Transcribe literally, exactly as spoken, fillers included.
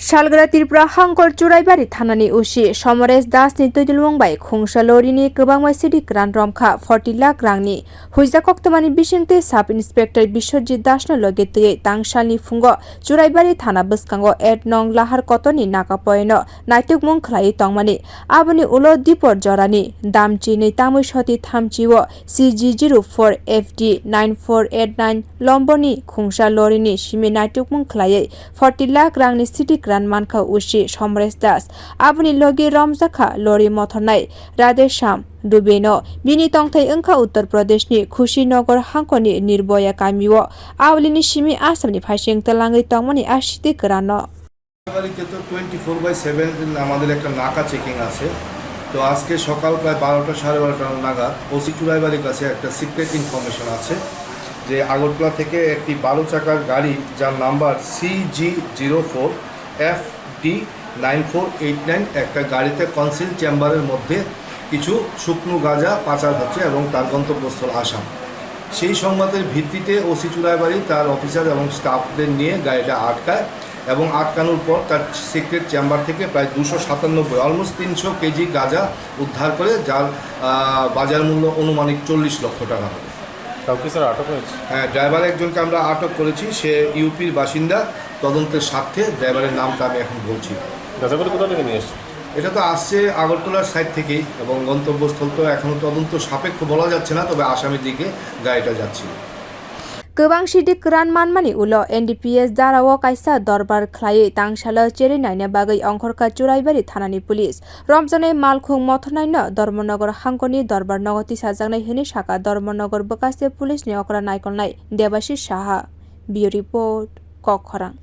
Salgra Tripura Hangkor Churaibari Thanani O C Somoresh Das ni twidulmung bai khungsa lorry ni kwbangma sidi kwran romkha forty lakh rangni. Huijak koktwmani bisingtwi Sub Inspector Biswajit Das no logi twiwi tangsalni phungo Churaibari Thana bwskango eight nong Lahar Kotorni naka poino naitukmung khlaiwi tongmani. Aboni ulo Dipor jorani damchi nwi tamwi soti thamchi o C G zero four F D nine four eight nine lomboni khungsa lorry ni simi naitukmung khlaiwi forty lakh rangni sidi kwran mankha O C Somoresh Das. Aboni logi romjakha lorry mothornai Radheshyam Dubeno. Bini tongthai wngkha Uttar Pradeshni Khushinagar hangkorni Nirboya kamio. Aolini simi Assamni phaising twlangwi tongmani a sidi kwrano. বাড়িতে তো twenty four by seven আমাদের একটা নাকা চেকিং আছে। তো আজকে সকাল প্রায় বারোটা, সাড়ে বারোটা নাগাদ ওসি চুরাইবাড়ির কাছে একটা সিক্রেট ইনফরমেশন আছে যে আগরতলা থেকে একটি বারো চাকার গাড়ি, যার number C G zero four F D nine four eight nine, একটা গাড়িতে কনসিল চেম্বারের মধ্যে কিছু শুকনো গাঁজা পাচার হচ্ছে এবং তার গন্তব্যস্থল আসাম। সেই সংবাদের ভিত্তিতে ওসি চুরাইবাড়ি তার অফিসার এবং স্টাফদের নিয়ে গাড়িটা আটকায় এবং আটকানোর পর তার সিক্রেট চেম্বার থেকে প্রায় দুশো সাতানব্বই, অলমোস্ট তিনশো কেজি গাঁজা উদ্ধার করে, যার আহ, বাজার মূল্য আনুমানিক চল্লিশ লক্ষ টাকা হবে। কাউকে স্যার আটক হয়েছে? হ্যাঁ, ড্রাইভার একজনকে আমরা আটক করেছি, সে ইউপির বাসিন্দা। তদন্তের স্বার্থে ড্রাইভারের নামটা আমি এখন বলছি না। গাঁজাগুলো কোথা থেকে নিয়ে এসছে? এটা তো আসছে আগরতলার সাইড থেকেই এবং গন্তব্যস্থল তো এখনো তদন্ত সাপেক্ষ বলা যাচ্ছে না, তবে আসামের দিকে গাড়িটা যাচ্ছিল। Kwbang sidi kwran manmani ulo N D P S darao kaisa dorbar khlaiwi tangsalo cherwi naina bagwi ongkhorkha Churaibari thanani police. Romjaknai malkhung mothornaino Dharmanagar hangkorni dorbar nogo tisajaknai hwnwi sakha Dharmanagar bwkhaste police ni okra naikolnai Debashish Saha. Bureau Report, Kokkhorang.